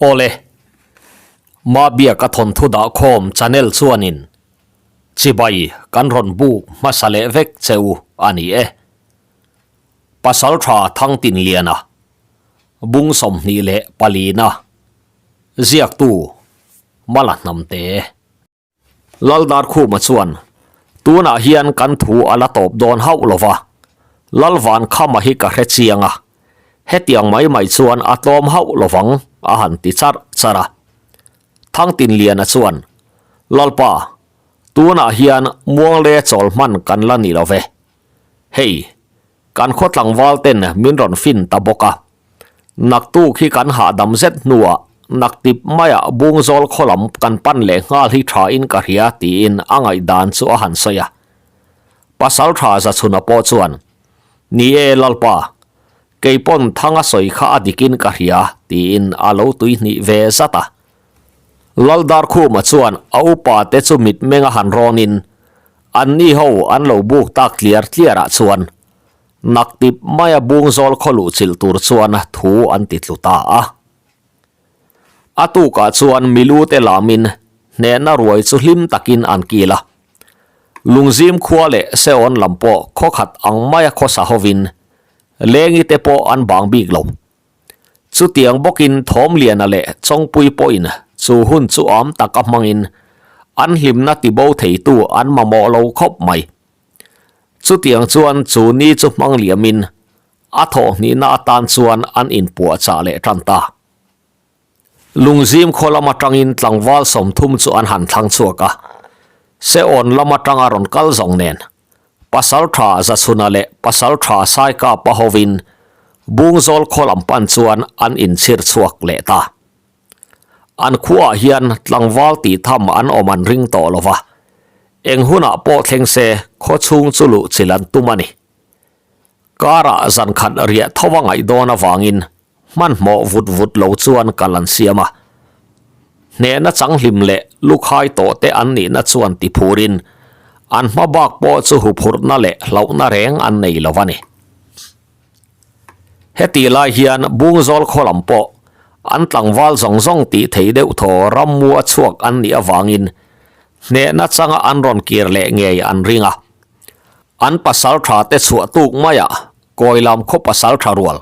Awle, Mabiaka thawnthu dahkhawm channel chuanin chibai kan rawn buk hmasa leh vek che u a ni e. Pasaltha Thangtinliana, Bung 24na, Ziaktu Mala Hnamte. Laldarkhuma chuan, Tunah hian kan thu a la tawp dawn hauh lo va, Lalvankhama hi ka hre chiang a, hetiang mai mai chuan a tlawm hauh lo vang, a han ti charh charh a. Thangtinliana chuan, Lalpa, tunah hian Muangle chawl hman kan la ni lo ve. Hei, kan khaw tlangval ten min rawn fin ta bawk a. Naktuk hi kan hahdam zet hnuah naktip maiah Bungzawl khaw lam kan pan leh nghal hi tha in ka hria tiin a ngaihdan chu a han sawi a. Pasaltha Zachhuna pawh chuan, Ni e Lalpa, keipawn thanga sawi kha a dikin ka hria tiin a lo tuihnih ve zat a. Laldarkhuma chuan a upa te chu mitmeng a han rawnin anni ho an lo buk tak tliar tliarah chuan Naktip maia Bungzawl khaw luh chilh tur chuan thu an ti tlu ta a. A tukah chuan milute lamin hnehna ruai chu hlim takin an kil a. Lungzim khua leh Seon lam pawh khaw khat ang maia khawsa hovin Lengi te pawh an bang bik lo. Chutiang bawkin Thawmliana leh Chawngpui pawhin chu hun chu am taka hmangin an hlimna tibo theitu an mamawh lo khawp mai. Chutiang chuan chu ni chu hmang liamin a thawhhnihna atan chuan an inpuahchah leh tan ta. Lungzim khaw lam atangin tlangval 30 chu an han thlang chhuak a, Seawn lam atanga rawn kal zawng nen Pasaltha Zachhuna leh Pasaltha Saikapa hovin Bungzawl khaw lam pan chuan an inchhir chhuak leh ta. An khuaah hian tlangval tih tham an awm an ring tawh lo va, eng hunah pawh thleng se khaw chhung chu luh chilh an tum a ni. Karah zan khat riah tho a ngaih dawn avangin hmanhmawh vut vut lo chuan kal an siam a. Hnehna changhlim leh lukhai tawh te an nihna chuan ti phurin an hma bak pawh chu huphurhna leh hlauhna reng an nei lo a ni. Heti lai hian Bungzawl khaw lam pawh an tlangval zawng zawng tih thei deuh thaw rammu a chhuak an nih avangin hnehna changa an rawn kir leh ngei an ring a. An pasal tha te chhuah tuk maiah Kawilam khaw pasal tha rual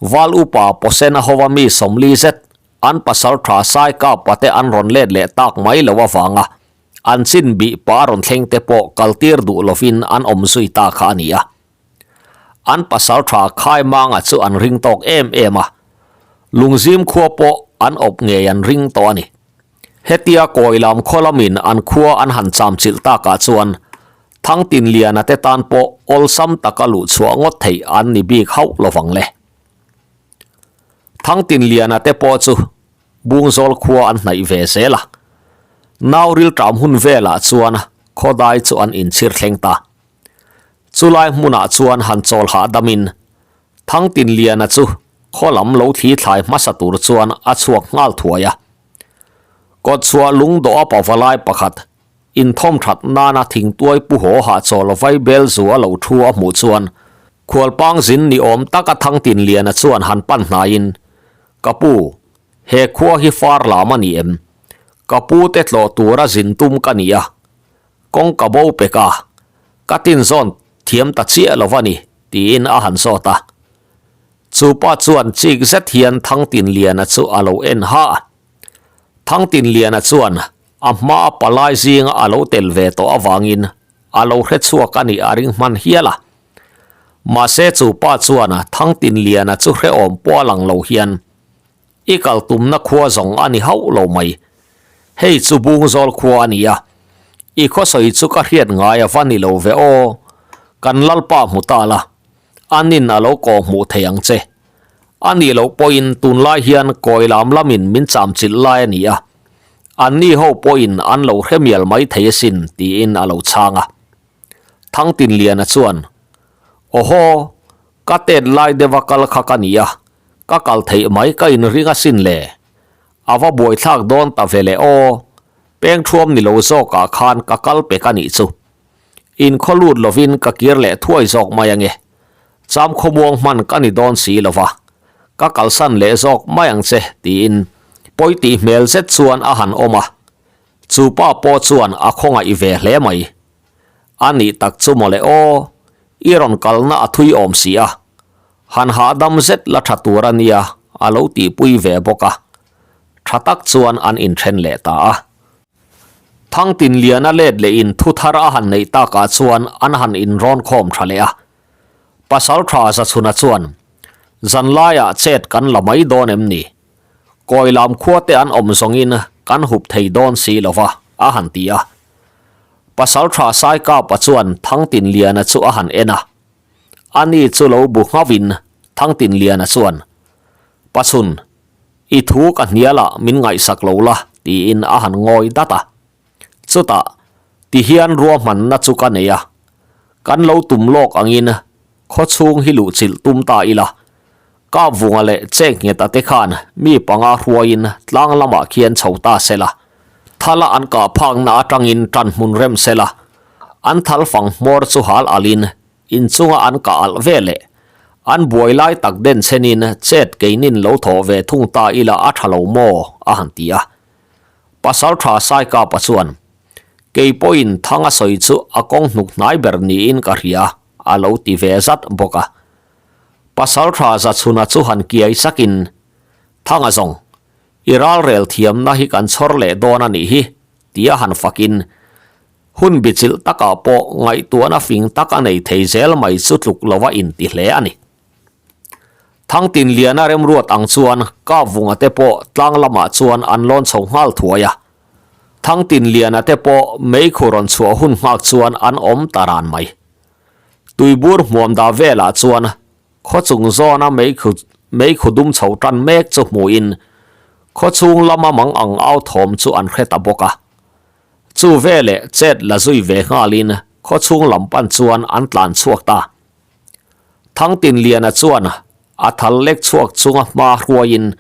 Val upa Pawsena hova mi 40 zet an pasal tha Saikapa te an rawn let leh tak mai lo avanga an chin bih pa rawn thleng te pawh kaltir duh lovin an awm zui ta kha a ni a. An pasal tha Khaimanga chu an ring tawk em em a, Lungzim khua pawh an awp ngei an ring tawh a ni. Hetia Kawilam khaw lamin an khua an han cham chilh takah chuan Thangtinliana te tan pawh awlsam taka luh chhuah ngawt theih an ni bik hauh lovang le. Thangtinliana te pawh chu Bungzawl khua an hnaih ve zel a, Nauril ṭam hun velah chuan khawdai chu an inchhir thleng ta. Chulai hmunah chuan han chawl hahdamin Thangtinliana chu khaw lam lo thli thlai hmasa tur chuan a chhuak nghal thuai a. Kawtchhuah lungdawh a pavalai pakhat inthawm that nana thingtuai pu haw hahchawl vai bel zu a lo thu a hmuh chuan khualpang zin ni awm taka Thangtinliana chuan han pan hnaiin, Ka pu, he khua hi far lam a ni em? Ka pu te tlawh tura zin tum ka ni a. Kawng ka bo pek a, ka tinzawn thiam ta chiah lo va ni, tiin a han zawt a. Chu pa chuan chik zet hian Thangtinliana chu a lo en ha a. Thangtinliana chuan a hmaa palai zinga a lo tel ve tawh avangin a lo hre chhuak a nih a ring hman hial a. Mahse chu pa chuan Thangtinliana chu hrehawm pawh a lang lo hian I kal tumna khua zawng a ni hauh lo mai. Hei chu Bungzawl khua a ni a, i khawsawi chu ka hriat ngai a va ni lo ve aw. Kan Lalpa hmu ta la, a nin a lo kawh hmuh thei ang che. A nih loh pawhin tunlai hian kawi lam lamin min cham chilh lai a ni a, anni ho pawhin an lo hre mial mai thei asin tiin a lo chhang a. Thangtinliana chuan, Awhaw, ka tet lai deuha kal kha ka ni a, Ka kal theih mai ka inring asin le. A va buaithlak dawn ta ve le aw. Peng thuam ni lo zawkah khan ka kal pek a nih chu. Inkhaw lut lovin ka kir leh thuai zawk mai ange. Cham khawmuang hman ka ni dawn si lova. Ka kalsan leh zawk mai ang che tiin Pawi tih hmel zet chuan a han awm a, chu pa pawh chuan a khawngaih ve hle mai. A nih tak chu mawle aw, i rawn kalna a thui awm si a, han hahdam zet la tha tur a nia a lo tihpui ve bawk a, tha tak chuan an inthen leh ta a. Thangtinliana let lehin thu thar a han neih takah chuan an han inrawn khawm tha leh a. Pasaltha Zachhuna chuan, Zanlaiah chet kan la mai dawn em ni? Kawi lam khuate an awm zawngin kan hup thei dawn si lo va, a han ti a. Pasaltha Saikapa chuan Thangtinliana chu a han en a. Ani chu lo bu nghavin Thangtinliana chuan, Pachhun, I thu ka hnial ah min ngaihsak lo la tiin a han ngawi dat a. Chutah, tihian ruahmanna chu ka nei a. Kan lo tum lawk angin khawchhung hi luhchilh tum ta ila. Kapvunga leh Chekngeta te khan mi panga hruaiin tlang lamah khian chho ta sela. Thala an kah phakna atangin tan hmun rem sela. An thal fang hmawr chu hal alin Inchunga an kah alh ve leh an buai lai tak den chenin chet keinin lo thawh ve thung ta ila a tha lo maw? a han ti a. Pasaltha Saikapa chuan, Kei pawhin thang a sawi chu a kawng hnuk hnai ber niin ka hria a lo ti ve zat bawk a. Pasaltha Zachhuna chu han kiai sakin, Thanga zawng, i ralrel thiamna hi kan chhawr leh dawn a nih hi, tia han fakin Hun bichilh takah pawh ngaihtuahna fing tak a nei thei zel mai chu tluk lova inti hle a ni. Thangtinliana remruat ang chuan Kapvunga te pawh tlang lamah chuan an lawn chho nghal thuai a. Thangtinliana te pawh meikhu rawn chhuah hun nghak chuan an awm ta ran mai. Tuibur hmuam dah velah chuan Khawchung zawna meikhu meikhu dum chho tan mek chu hmuhin khawchhung lama mang ang au thawm chu an hre ta bawk a. Chu veleh chet la zui ve nghalin khawchhung lam pan chuan an tlan chhuak ta. Thangtinliana chuan a thal lek chhuak chunga hma hruaiin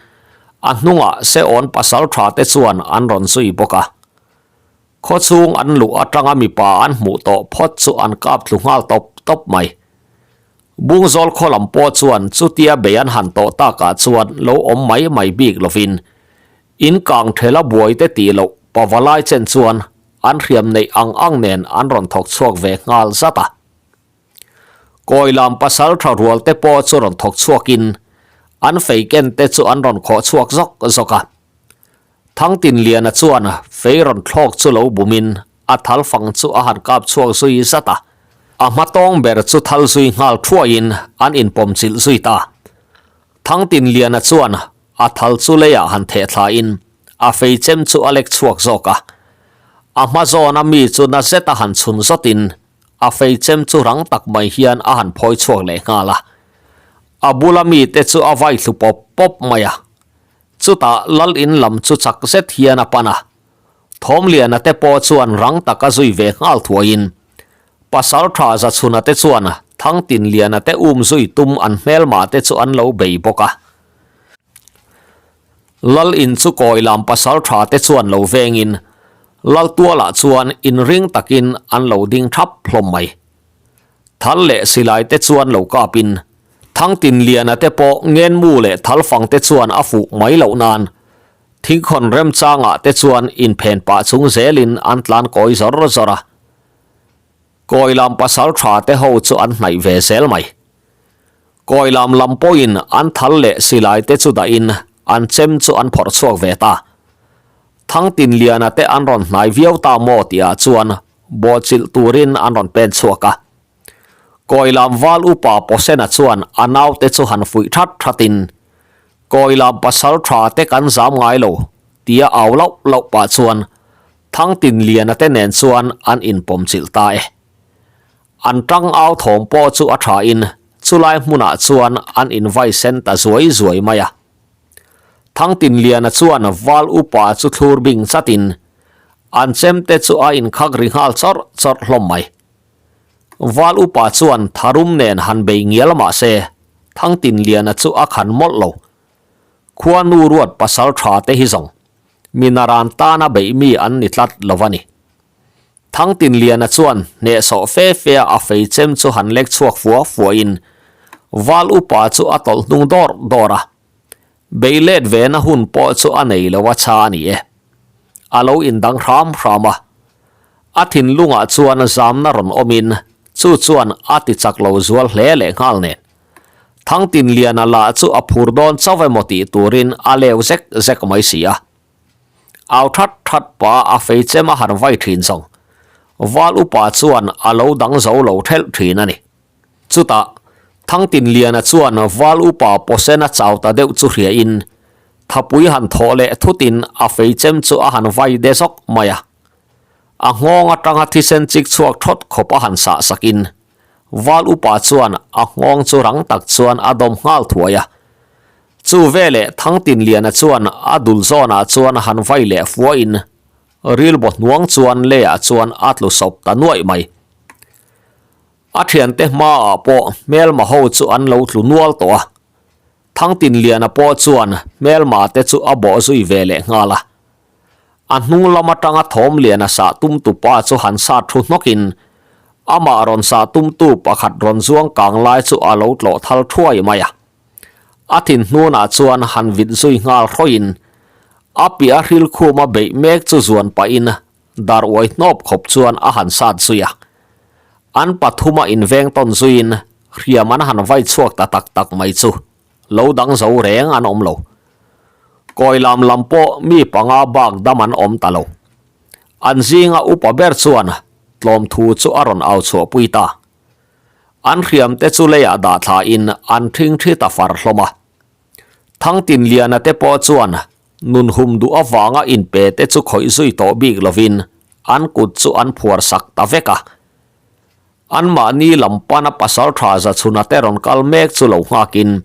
a hnungah Seawn pasal tha te chuan an rawn zui bawk a. Khawchhung an luh atanga mipa an hmuh tawh phawt chu an kap thlu nghal tawp tawp mai. Bungzawl khaw lam pawh chuan chutia bei an han tawh takah chuan lo awm mai mai bik lovin In kang thela buai te tih loh pavalai chen chuan an hriam neih ang ang nen an rawn thawk chhuak ve nghal zat a. Kawi lam pasal tha rual te pawh chu rawn thawk chhuakin an fei ken te chu an rawn khawh chhuak zawk zawk a. Thangtinliana chuan fei rawn thlawk chu lo bumin a thal fang chu a han kap chhuak zui zat a. A hmatawng ber chu thal zui nghal thuaiin an inpawmchilh zui ta. Thangtinliana chuan A thal chu leiah han theh thlain a fei chem chu a lek chhuak zawk a. A hma zawna mi chu na zeta han chhun zawtin a fei chem chu rang tak mai hian a han phawi chhuak leh nghal a. A bula mite chu a vai thlu pawp pawp mai a. Chutah lal in lam chu chak zet hian a pan a. Thawmliana te pawh chuan rang taka zui ve nghal thuaiin Pasaltha Zachhuna te chuan Thangtinliana te um zui tum an hmelmah te chu an lo bei bawk a. Lal in chu kawi lam pasal tha te chuan lo vengin Lal tualah chuan inring takin an lo ding thap hlawm mai. Thal leh silai te chuan lo kapin Thangtinliana te pawh ngenmu leh thalfang te chuan a fuh mai loh nan thingkhawn remchangah te chuan inphen pah chung zelin an tlan kawi zawr zawr a. Kawi lam pasal tha te ho chu an hnaih ve zel mai. Kawi lam lam pawhin an thal leh silai te chu dahin an chem chu an phawrh chhuak ve ta. Thangtinliana te an rawn hnai viau ta maw tihah chuan bawhchilh turin an rawn pen chhuak a. Kawi lam val upa Pawsena chuan a naute chu han fuih that thatin, Kawi lam pasal tha te kan zam ngai lo tia au lauh lauh pah chuan Thangtinliana te nen chuan an inpawmchilh ta e. An tang au thawm pawh chu a thain chulai hmunah chuan an invai sen ta zuai zuai mai a. Thangtinliana chuan val upa chu thlur bing chatin an chemte chu a inkhak ri nghal chawrh chawrh hlawm mai. Val upa chuan tharum nen han bei ngial mah se Thangtinliana chu a khan mawlh lo. Khuanu ruat pasal tha te hi zawng minaran tana beih mi an ni tlat lo a ni. Thangtinliana chuan hnehsawh fe fe a a fei chem chu han lek chhuak fua fuahin Val upa chu a tawlh hnung dawr dawr a. Bei let ve na hun pawh chu a nei lo a cha a ni e. A lo indang hram hram a. A thinlungah chuan zamna rawn awmin chu chuan a ti chak lo zual hle leh nghal nen. Thangtinliana lah chu a phur dawn chauh emaw tih turin a leu zek zek mai si a. Au that that pa a fei chem a han vai thin zawng. Val upa chuan a lo dang zo lo thelh thin a ni. Chutah, Thangtinliana chuan Val upa pawsen a chau ta deuh chu hriain, thapui han thawh leh thutin a fei chem chu a han vai de zawk mai a. A nghawng atanga thisen chik chhuak thawt khawp a han sah sakin, Val upa chuan a nghawng chu rang tak chuan a dawm nghal thuai a. Chu veleh Thangtinliana chuan a dul zawnah chuan han vai leh fuahin, rilbaw hnuang chuan leiah chuan a tlu sawp ta nuaih mai. A thiante hmaah pawh hmelma ho chu an lo tlu nual tawh a, Thangtinliana pawh chuan hmelma te chu a bawh zui ve leh nghal a. A hnung lam atanga Thawmliana sah tumtu pa chu han sat thu hnawkin amah rawn sah tumtu pakhat rawn zuang kang lai chu a lo tlawh thal thuai mai a. A thin hnunah chuan han vit zui nghal hrawiin a piah hrilkhuma beih mek chu zuan pahin Dar uai hnawp khawp chuan a han sat zui a. An pathuma inveng tawn zuiin hriam an han vai chhuak ta tak tak mai chu lo dang zo reng an awm lo. Kawi lam lam pawh mi panga bak dam an awm ta lo. An zinga upa ber chuan tlawm thu chu a rawn au chhuahpui ta. An hriam te chu leiah dah thlain an thing thi ta far hlawm a. Thangtinliana te pawh chuan Nun hum duh avanga inpe te chu khawih zui tawh bik lovin an kut chu an phuar sak ta vek a. Anmahni lam pana pasal tha za chhuna te rawn kal mek chu lo nghakin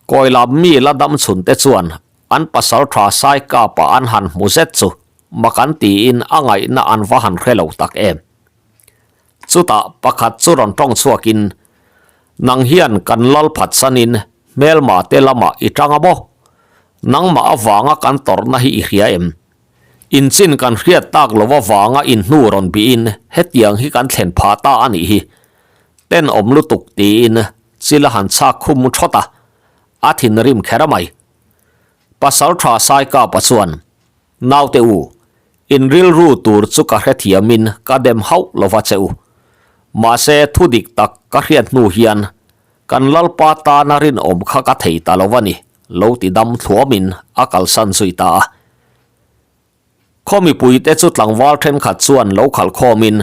Kawilam mi la dam chhun te chuan an pasal tha sai kapa an han hmu zet chu mak an tiin a ngaihna an va han hre lo tak em. Chutah pakhat chu rawn tawng chhuakin, Nang hian kan lal phatsanin hmelma te lamah i tang a maw? Nangmah avanga kan tawrhna hi i hria em? Inchin kan hriat tak lo avanga inhnu rawn bihin hetiang hi kan thlen phah ta a nih hi. Tenawm lutuk tiin chil a han chhak khum thawt a, a thinrim kher mai. Pasaltha Saikapa chuan, Naute u, in rilru tur chu ka hrethiamin ka dem hauh lova che u. Mahse thu dik tak ka hriat hnu hian kan Lalpa tana rinawm kha ka thei ta lo a ni, lo ti dam thluamin a kalsan zui ta a. Khaw mipuite chu tlangval thenkhat chuan lo khalh khawmin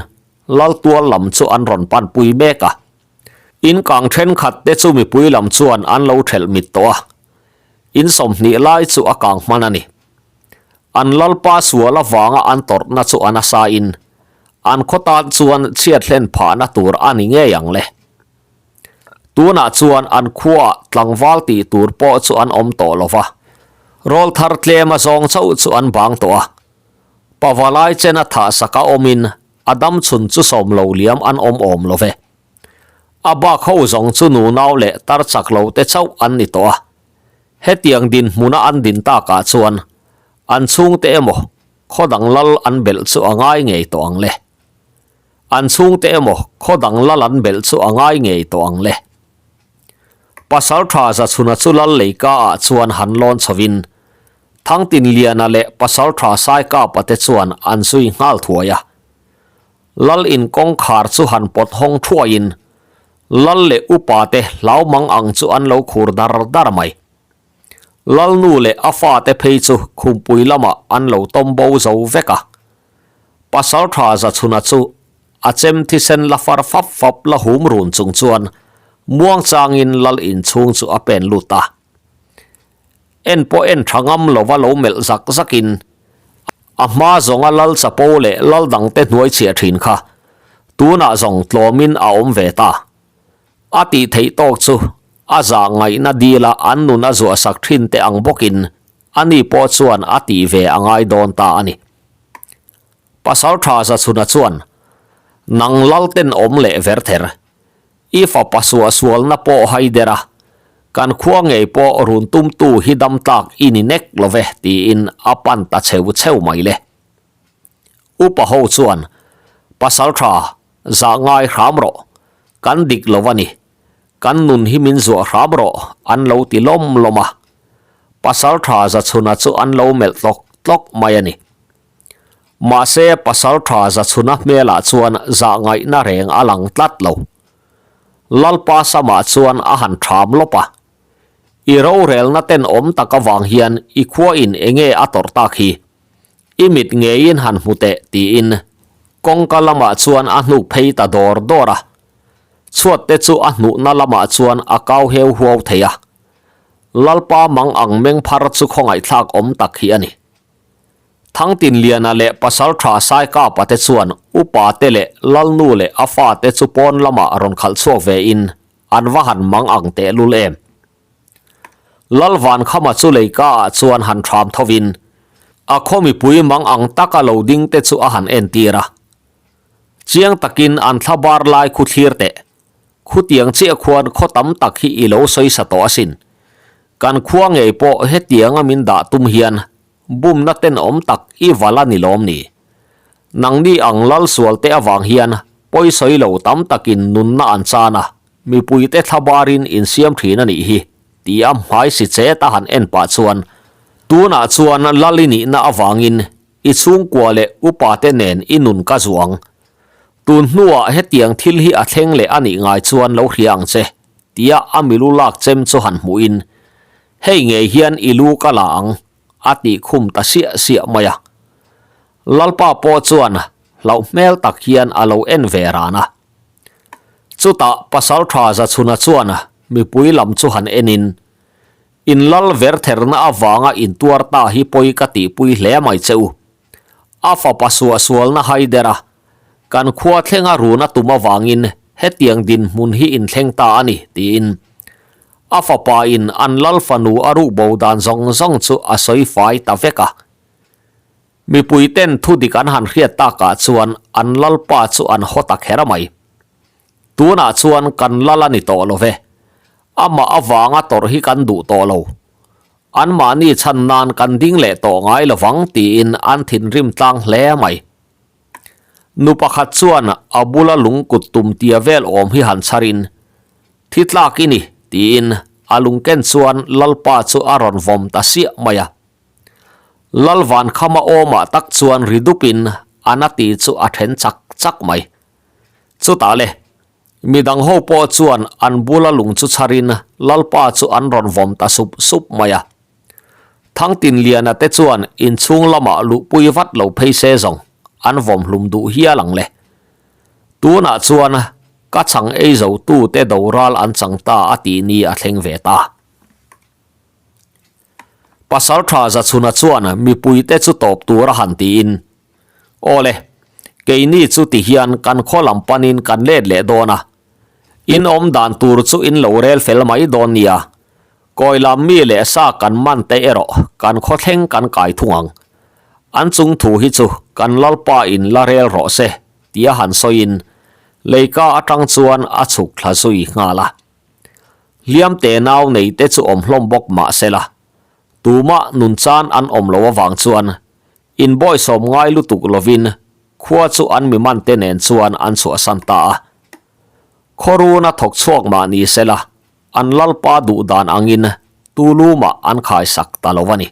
Laltual lam chu an rawn panpui mek a. In kang thenkhat te chu mipui lam chuan an lo thelh mit tawh a. In 20 lai chu a kang hman a ni. An Lalpa sual avanga an tawrhna chu a nasa in, an khaw tan chuan chhiat hlen phahna tur a ni ngei ang le. Tunah chuan an khuaah tlangval tih tur pawh chu an awm tawh lo va, rawlthar tlem a zawng chauh chu an bang tawh a. Pavalai chena thah saka awmin a dam chhun chu sawm lo liam an awm awm lo ve. A bak ho zawng chu nunau leh tar chak lo te chauh an ni tawh a. Hetiang dinhmuna an din takah chuan an chhungte emaw khaw dang lal an belh chu a ngai ngei tawh ang le. An chhungte emaw khaw dang lal an belh chu a ngai ngei tawh ang le. Pasal tha Zachhuna chu lal leika ah chuan han lawn chhovin Thangtinliana leh Pasal tha Saikapa te chuan an zui nghal thuai a. Lal in kawngkhar chu han pawt hawng thuaiin Lal leh upa te hlau mang ang chu an lo khur dar dar mai. Lal nu leh a fate phei chu khumpui lamah an lo tawm bo zo vek a. Pasal tha Zachhuna chu a chem thisen la far fap fap la hum run chung chuan muangchangin lal inchhung chu a pen lut a. En pawh en tha ngam lova lo melh zak zakin a hma zawnga lal chapo leh lal dangte hnuai chhiah thin kha tunah zawng tlawmin a awm ve ta. A tih theih tawk chu a zah ngaihna dila an nun a zuahsak thin te ang bawkin ani pawh chuan a tih ve a ngai dawn ta a ni. Pasal tha Zachhuna chuan, Nang lal tenawm leh verther, I fapa suahsualna pawh hai der a, kan khua ngei pawh run tumtu hi dam tlak i ni nek lo ve tiin a pan ta cheu cheu mai le. Upa ho chuan, Pasal tha, zah ngai hram rawh, kan dik lo a ni, kan nun hi min zuah hram rawh an lo ti lawm lawm a. Pasalṭha Zachhuna chu an lo melh tlawk tlawk mai a ni. Mahse, Pasalṭha Zachhuna hmelah chuan zahngaihna reng a lang tlat lo. Lalpa samah chuan a han ṭham lawp a. I rorelna tenawm tak avang hian i khuain enge a tawrh tak hi? I mit ngeiin han hmu teh tiin kawngka lamah chuan a hnuk phei ta dawr dawr a. Chhuat te chu a hnuhna lamah chuan a kau heu huau thei a. Lalpa mang ang meng phar chu khawngaihthlak awm tak hi a ni. Thangtinliana leh Pasaltha Saikapa te chuan upa te leh Lalnu leh a fate chu pawn lamah rawn khalh chhuak ve in an va han mang ang tehlul em. Lalvankhama chu leika ah chuan han thram thovin a khaw mipui mang ang taka lo ding te chu a han entir a. Chiang takin an thla bar lai khu thlir teh. Khutiang chiah khuan khaw tam tak hi i lo sawi sa tawh asin. Kan khua ngei pawh hetianga min dah tum hian bumna tenawm tak i val a ni lawm ni? Nangni ang lal sual te avang hian pawisawi lo tam takin nunna an chan a, mipuite thlabarin insiam thin a nih hi, ti a hmai si chet a han en pah chuan tunah chuan lal i nihna avangin i chhungkua leh upate nen i nun ka zuang. Tun hnuah hetiang thil hi a thleng leh a nih ngai chuan lo hria ang che, tia a milu lak chem chu han hmuhin, Hei ngei hian i lu ka la ang, a tih khum ta siah siah mai a. Lalpa pawh chuan hlauh hmel tak hian a lo en ve ran a. Chutah Pasalṭha Zachhuna chuan mipui lam chu han enin, In lal ver therna avanga intuar ta hi pawi ka tihpui hle mai che u. A fapa suahsualna hai der a, kan khua thlenga run a tum avangin hetiang dinhmun hi inthleng ta a ni, tiin a fapa in an lal fanu a ruk bo dan zawng zawng chu a sawi fai ta vek a. Mipui ten thu dik an han hriat takah chuan an lalpa chu an haw ta kher mai. Tunah chuan kan lal a ni tawh lo ve. Amah avanga tawrh hi kan duh tawh lo. Anmahni chhan nan kan ding leh tawh ngai lo vang tiin an thinrim tlang hle mai. Nu pakhat chuan a bula lung kut tum tia vel awm hi han chharin, Thi tlak i ni, tiin a lungken chuan Lalpa chu a rawn vawm ta siah mai a. Lalvankhama awmah tak chuan ri dupin a na ti chu a then chak chak mai. Chutah le, midang ho pawh chuan an bula lung chu chharin Lalpa chu an rawn vawm ta sup sup mai a. Thangtinliana te chuan inchhung lamah luhpui vat lo phei se zawng an vawm hlum duh hial ang le. Tunah chuan ka chang ei zo tute doral an chang ta a tih ni a thleng ve ta. Pasaltha Zachhuna chuan mipuite chu tawp tur a han tiin, Aw le, keini chu ti hian kan khaw lam panin kan let leh dawn a, in awm dan tur chu in lo rel fel mai dawn nia, kawi lam mi leh sa kan man te erawh kan khaw thleng kan kai thung ang. An chung thu hi chu kan Lalpa in la rel rawh se, tia han sawiin leika atang chuan a chhuk thla zui nghal a. Hliamte nau nei te chu awm hlawm bawk mah sela, tumah nun chan an awm lo avang chuan inbawisawm ngai lutuk lovin khua chu an mi man te nen chuan an chhuahsan ta a. Khawruna thawk chhuak mah ni sela, an lalpa duh dan angin Tulumah an khaisak ta lo a ni.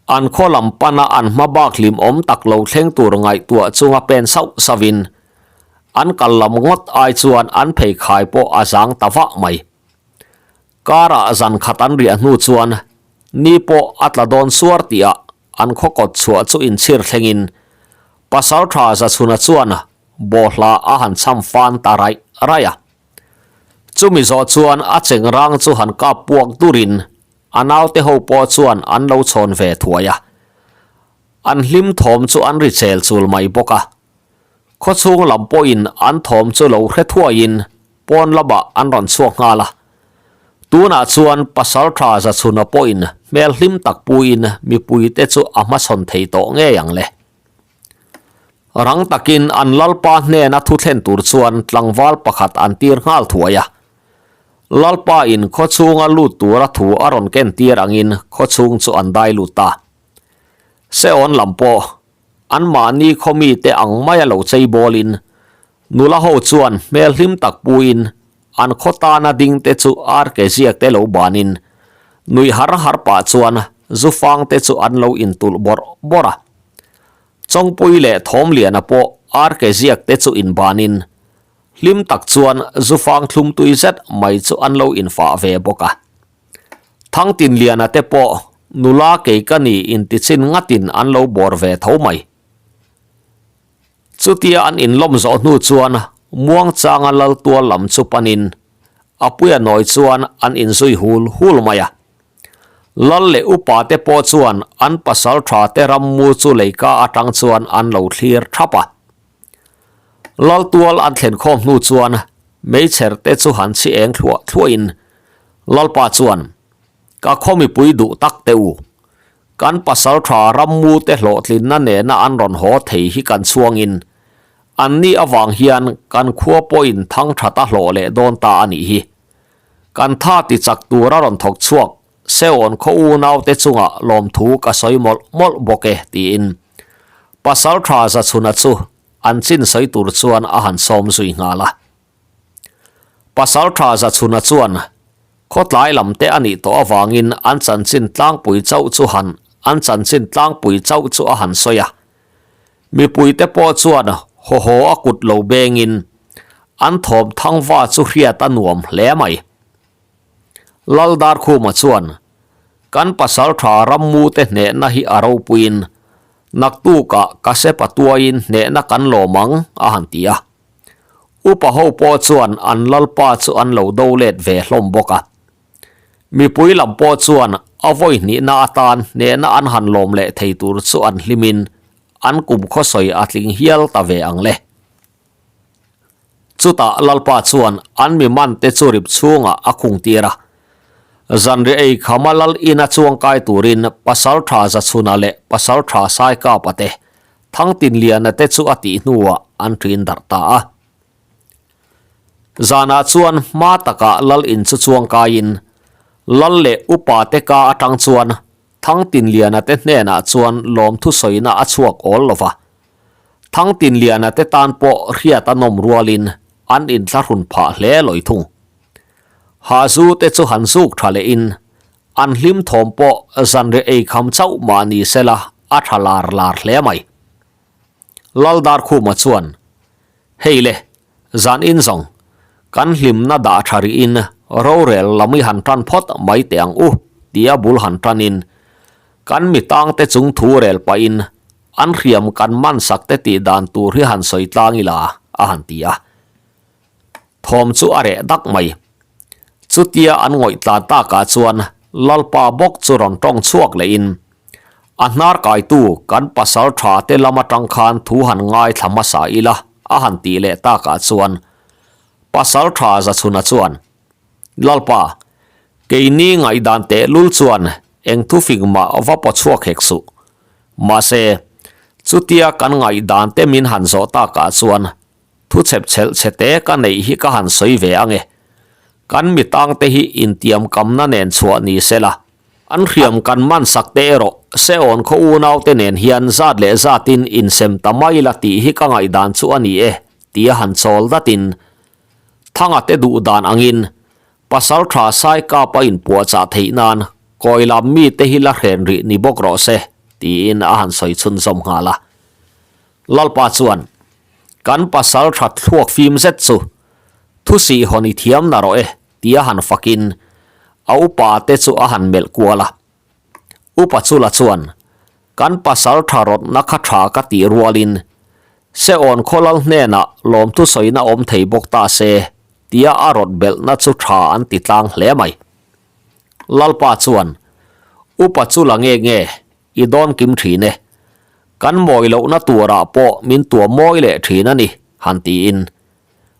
An khaw lam pana an hma bak hlim awm tak lo thleng tur ngaihtuah chunga pen sauh sauhin an kal lam ngawt ai chuan an pheikhai pawh a zang ta vah mai. Karah zan khat an riah hnu chuan ni pawh a tla dawn suar tihah an khaw kawt chhuah chu inchhir thlengin Pasaltha Zachhuna chuan bawhhla a han cham fan ta raih raih a. Chumi zawh chuan a chengrang chu han kap puak durin A naute ho pawh chuan an lo chhawn ve thuai a, an hlim thawm chu an ri chel chul mai bawk a. Khawchhung lam pawhin an thawm chu lo hre thuaiin pawn lamah an rawn chhuak nghal a. Tunah chuan Pasaltha Zachhuna pawhin hmel hlim tak puiin mipuite chu a hmachhawn thei tawh ngei ang le. Rang takin an Lalpa hnena thu thlen tur chuan tlangval pakhat an tir nghal thuai a. Lalpa in khawchhunga lut tura thu a rawn ken tir angin khawchhung chu an dai lut ta. Seon lam pawh anmahni khaw mite ang maia lo chei bawlin nula ho chuan hmel hlim tak puiin an khaw tana ding te chu ar ke ziak te lo banin. Nuih har har pah chuan zufang te chu an lo intulh bawrh bawrh a. Chawngpui leh Thawmliana pawh arke ziak te chu inbanin hlim tak chuan zufang thlum tui zet mai chu an lo infah ve bawk a. Thangtinliana te pawh nula kei ka ni intichin ngatin an lo bawr ve tho mai. Chutia an inlawm zawh hnu chuan muangchanga Laltual lam chu panin Apuia nawi chuan an inzui hul hul mai a. Lal leh upa te pawh chuan an pasal tha te rammu chu leika atang chuan an lo thlir thap a. Laltual an thlen khawm hnu chuan meichher te chu han chhi eng thluah thluahin Lalpa chuan, Ka khaw mipui duh tak teh u, Kan pasaltha rammute hlawhtlinna nena an rawn haw thei hi kan chhuangin, anni avang hian kan khua pawhin thang that a hlawh leh dawn ta a nih hi. Kan tha ti chak tura rawn thawk chhuak Seon khaw unaute chungah lawmthu ka sawi mawlh mawlh bawk e tiin pasaltha Zachhuna chu an chin sawi tur chuan a han sawm zui nghal a. Pasaltha Zachhuna chuan Khawtlai lam te a nih tawh avangin an chanchin tlangpui chauh chu han an chanchin tlangpui chauh chu a han sawi a. Mipuite pawh chuan haw haw a kut lo bengin an thawm thangva chu hriat a nuam hle mai. Laldarkhuma chuan kan pasaltha rammute hnehna hi a ropuiin naktukah ka sepa tuaiin hnehna kan lawm ang a han ti a. Upa ho pawh chuan an lalpa chu an lo do let ve hlawm bawk a. Mipui lam pawh chuan a vawi hnihna atan hnehna an han lawm leh thei tur chu an hlimin an kum khawsawi a tling hial ta ve ang le. Chutah lalpa chuan an mi man te chu rip chhungah a khung tir a. Zanriah ei khama lal ina chuangkai turin Pasaltha Zachhuna leh Pasaltha Saikapa te Thangtinliana te chu a tih hnuah an ṭin darh ta a. Zanah chuan hma takah lal in chu chuang kaiin lal leh upa te ka atang chuan Thangtinliana te hnenah chuan lawmthu sawina a chhuak awl lo va. Thangtinliana te tan pawh hriat a nawm rualin an inthlahrun phah hle lawi thung. Hazu te chu han zuk tha lehin An hlim thawm pawh zanriah ei kham chauh mah ni sela a tha lar lar hle mai. Laldarkhuma chuan, Hei le, zan in zawng, kan hlimna dah tha rihin rorel lam i han tan phawt mai teh ang u, tia bul han tanin, kan mi tangte chung thu rel pahin an hriam kan man sak te tih dan tur hi han sawi tlang ila, a han ti a. Thawm chu a reh dak mai. Chutia an ngawih tlan takah chuan Lalpa bawk chu rawn tawng chhuak lehin, A hnar kaitu kan pasal tha te lam atang khan thu han ngaithla hmasa ila a han tih leh takah chuan pasal tha Zachhuna chuan, Lalpa, keini ngaihdan tehlul chuan eng thufing mah va paw chhuak hek suh. Mahse, chutia kan ngaihdan te min han zawh takah chuan Thu chhep chhelh chhe te ka neih hi ka han sawi ve ang e. Kan mi tang te hi intiam kamna nen chhuah ni se la. An hriam kan man sak te erawh Seawn khaw unau te nen hian zat leh zatin insem ta mai la tih hi ka ngaihdan chu a ni e tia han chawl datin Thanga te duh dan angin Pasal tha Saikap a inpuahchah theih nan kawi lam mite hi la hren rih ni bawk rawh se tiin a han sawi chhunzawm nghal a. Lalpa chuan, Kan pasal that thluak fim zet chu thu sih hawn i thiam na rawh e, tia han fakin a upa te chu a han melh kual a. Upa Chula chuan, Kan pasal tha rawtna kha tha ka tih rualin Seawn khawlal hnenah lawmthu sawina awm thei bawk ta se, tia a rawt belhna chu tha an ti tlang hle mai. Lalpa chuan, Upa Chula nge nge, I dawn kim thin e. Kan mawi lohna turah pawh min tuam mawi leh thin a ni, han tiin.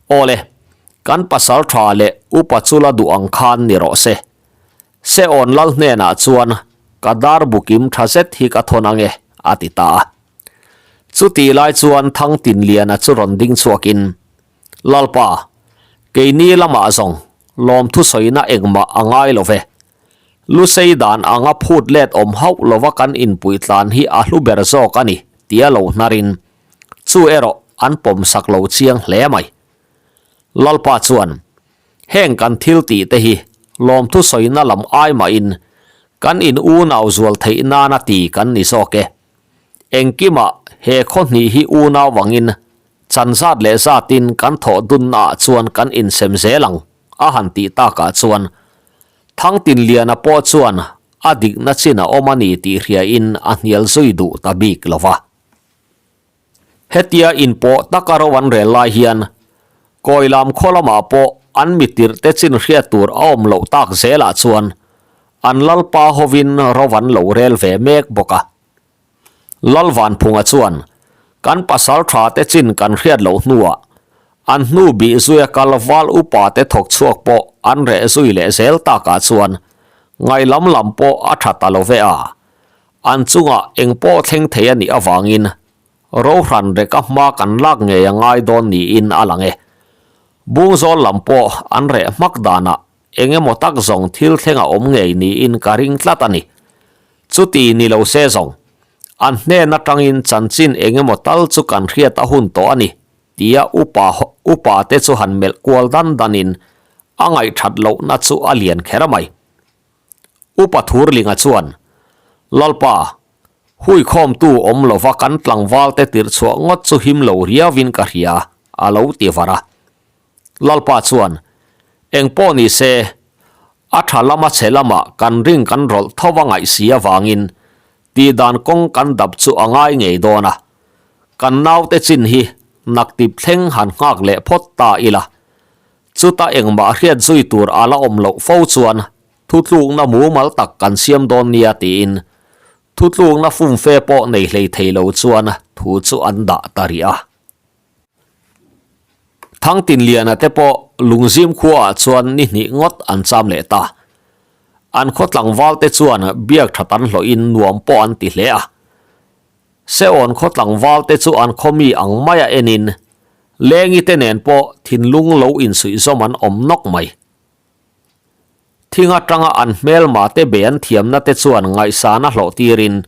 Aw le, kan pasal tha leh upa chu la duh ang khan ni rawh se. Seawn lal hnenah chuan ka dar bu kim tha zet hi ka thawn ang e, a ti ta a. Chutih lai chuan Thangtinliana chu rawn ding chhuakin, Lalpa, keini lamah zawng lawmthu sawina engmah a ngai lo ve. Lusei dan anga phut let awm hauh lova kan inpui tlan hi a hlu ber zawk a ni, tia lo hnarin chu erawh an pawm sak lo chiang hle mai. Lalpa chuan, Heng kan thil tih te hi lawmthu sawina lam ai mahin Kan in unau zual theih nana ti kan ni zawk e. Engkimah he khaw hnih hi unau angin chan zat leh zatin kan thawh dunnaah chuan kan insem zel ang a han tih takah chuan Thangtinliana pawh chuan a dikna chin a awm a ni tih hriain a hnial zui duh ta bik lo va. Hetia inpawh taka ro an rel lai hian Kawilam khaw lamah pawh an mitirh te chin hriat tur a awm loh tak zelah chuan an lalpa hovin ro an lo rel ve mek bawk a. Lalvanphunga chuan kan pasal tha te chin kan hriat loh hnuah an hnu bih zuia kal val upa te thawk chhuak pawh an reh zui leh zel takah chuan ngaihlam lam pawh a tha ta lo ve a. An chungah eng pawh thleng thei a nih avangin Rohran reka hma kan lak ngei a ngai dawn niin a lang e. Bungzawl lam pawh an reh hmak danah eng emaw tak zawng thil thleng a awm ngei niin ka ring tlat a ni. Chuti ni lo se zawng, an hnen atangin chanchin eng emaw tal chu kan hriat a hun tawh a ni tia upa upa te chu han melh kual dan danin a ngaihthat lohna chu a lian kher mai. Upa Thurlinga chuan, Lalpa, huikhawmtu awm lova kan tlangvalte tirh chhuah ngawt chu him lo riauin ka hria, a lo ti var a. Lalpa chuan, Eng pawh ni se, a tha lama chhe lamah kan ring kan rawlh tho a ngaih si avangin tihdan kawng kan dap chu a ngai ngei dawn a. Kan naute chin hi naktip thleng han nghak leh phawt ta ila. Chuta engmah hriat zui tur a la awm loh fo chuan thutlukna mumal tak kan siam dawn nia tiin thutlukna fumfe pawh nei hlei thei lo chuan thu chu an dah ta rih a. Thangtinliana te pawh Lungzim khuaah chuan ni hnih ngawt an cham leh ta. An khaw tlangval te chuan biak that an hlawhin nuam pawh an ti hle a. Seawn khaw tlangval te chu an khaw mi ang maia enin Lengi te nen pawh thinlung lo insuihzawm an awm nawk mai. Thing atanga an hmelma te be an thiamna te chuan ngaihsan a hlawh tirin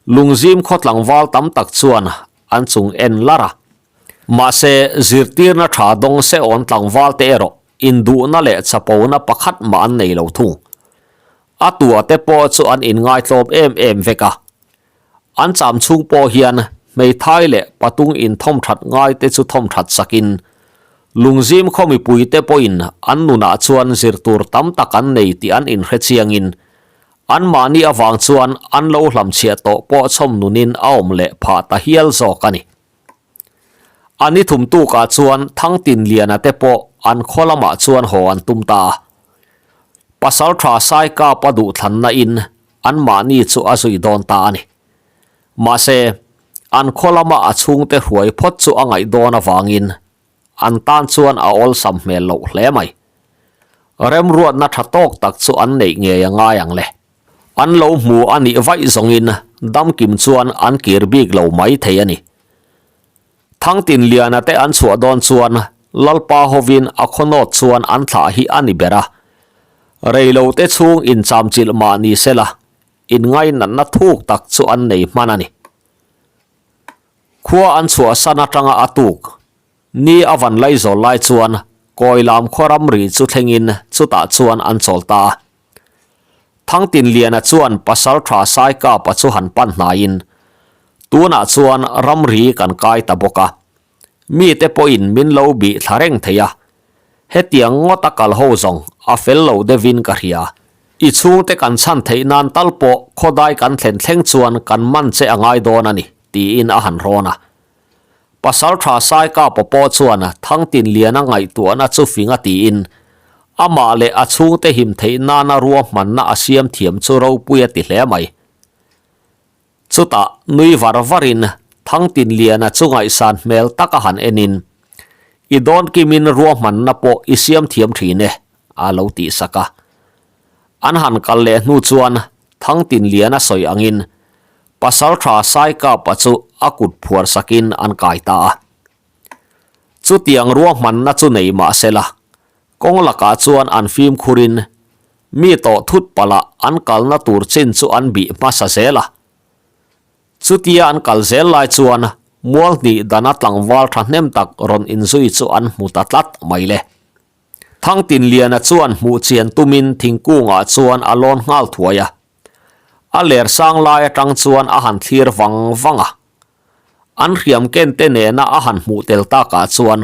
Lungzim khaw tlangval tam tak chuan an chung en lar a. Mahse, zirtirna tha dawng Seawn tlangval te erawh induhna leh chapona pakhat mah an nei lo thung. A tua te pawh chu an inngaitlawm em em vek a. An cham chhung pawh hian hmeithai leh patung inthawm that ngai te chu thawm that sakin Lungzim khaw mipui te pawhin an nunah chuan zir tur tam tak an nei tih an inhre chiangin anmahni avang chuan an lo hlamchhiah tawh pawh chhawm nunin a awm leh phah ta hial zawk a ni. A ni thum tukah chuan Thangtinliana te pawh an khaw lamah chuan haw an tum ta a. Pasaltha Saikapa duhthlanna in anmahni chu a zui dawn ta a ni. Mahse, an khaw lama a chhungte hruai phawt chu a ngaih dawn avangin an tan chuan a awlsam hmel loh hle mai. Remruatna tha tawk tak chu an neih ngei a ngai ang le. An lo hmu a nih vaih zawngin damkim chuan an kir bik lo mai thei a ni. Thangtinliana te an chhuah dawn chuan Lalpa hovin a khawnawt chuan an thlah hi a ni ber a. Reilo te chhung inchamchilh mah ni sela, inngainatna thuk tak chu an nei hman a ni. Khua an chhuahsan atanga a tuk ni a van laizawl lai chuan Kawilam khaw ramri chu thlengin chutah chuan an chawl ta a. Thangtinliana chuan Pasaltha Saikapa chu han pan hnaiin, Tunah chuan ramri kan kai ta bawk a, mite pawhin min lo bih thla reng thei a, hetiang ngawta kal ho zawng a fel lo deuhin ka hria. I chhungte kan chhan theih nan tal pawh khawdai kan thlen thleng chuan kan man che a ngai dawn a ni, tiin a han rawn a. Pasaltha Saikapa pawh chuan Thangtinliana ngaihtuahna chu fing a tiin, amah leh a chhungte him theih nana ruahmanna a siam thiam chu ropui a ti hle mai. Chutah nui var varin Thangtinliana chu ngaihsan hmel taka han enin, I dawn kimin ruahmanna pawh i siam thiam thin e, a lo tihsak a. An han kal leh hnu chuan Thangtinliana sawi angin Pasaltha Saikapa chu a kut phuar sakin an kai ta a. Chutiang ruahmanna chu nei mah sela, kawng lakah chuan an fimkhurin mi tawh thut palh an kalna tur chin chu an bih hmasa zel a. Chutia an kal zel lai chuan mual hnih dana tlangval thahnem tak rawn inzui chu an hmu ta tlat mai le. Thangtinliana chuan hmuh chian tumin thingkungah chuan a lawn nghal thuai a. A ler sang lai atang chuan a han thlir vang vang a. An hriam ken te nena a han hmuh tel takah chuan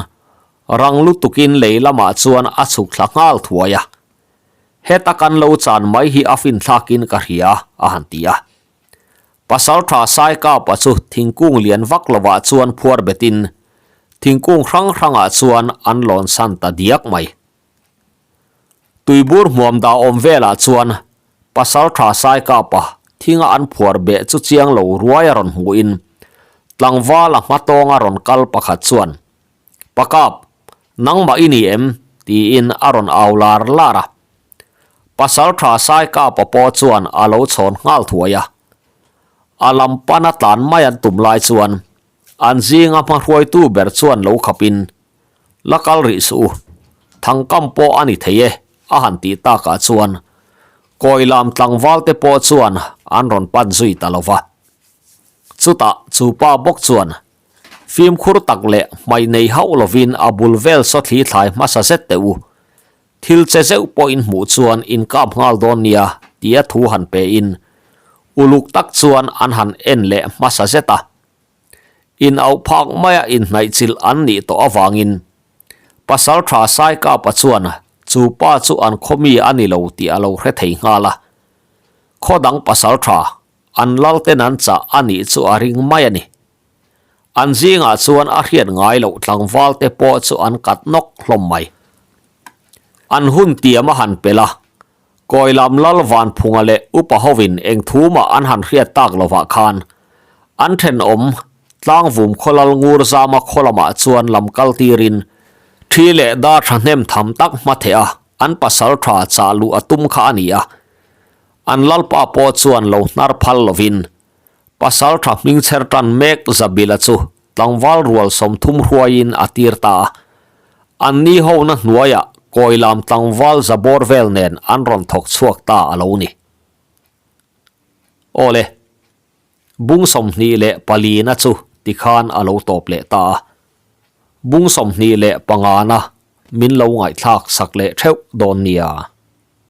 rang lutukin lei lamah chuan a chhuk thla nghal thuai a. Heta kan lo chan mai hi a finthlakin ka hria, a han ti a. Pasaltha Saikapa chu thingkung lian vak lovah chuan phuar betin thingkung hrang hrangah chuan an lawn san ta diak mai. Tuibur hmuam dah awm velah chuan Pasaltha Saikapa thinga an phuar beh chu chiang lo ruai a rawn hmuhin tlangval a hmatawnga rawn kal pakhat chuan, Pakap, nangmah i ni em? tiin a rawn au lar lar a. Pasaltha Saikapa pawh chuan a lo chhawn nghal thuai a. A lam pana tlan mai an tum lai chuan an zinga hmahruaitu ber chuan lo khapin, La kal rih suh u, thangkam pawh a ni thei e, a han tih takah chuan Kawilam tlangval te pawh chuan an rawn pan zui ta lo va. Chutah chu pa bawk chuan fimkhur tak leh hmai nei hauh lovin a bul vel sawthli thlai hmasa zet teh u, thil che zeuh pawh in hmuh chuan in kap nghal dawn nia tia thu han pe in uluk tak chuan an han en leh hmasa zet a. In auh phak maia inhnaihchilh an nih tawh avangin Pasaltha Saikapa chuan chu pa chu an khaw mi a ni lo tih a lo hre thei nghal a. Khaw dang Pasaltha an lalten an chah a nih chu a ring mai a ni. An zingah chuan a hriat ngai loh tlangval te pawh chu an kat nawk hlawm mai. An hun tiam a han pel a, Kawilam Lal Vanphunga leh Upa hovin eng thu mah an han hriat tak lovah khan an thenawm Tlangvum Khawlal Ngur Zama khaw lamah chuan lam kal tirin thi leh dar thahnem tham tak hma theh a an pasal tha chah luh a tum kha a ni a. An lalpa pawh chuan lo hnar phal lovin pasal tha hmingchher tan mek Zabila chu Tlangval rual 30 hruaiin a tir ta a. Anni hona hnuaiah Kawilam tlangval zabawr vel nen an rawn thawk chhuak ta a lo ni. Awle, bung 24 na chu tikhan a lo tawp leh ta a. Bung 25 na min lo ngaihthlak sak leh theuh dawn nia.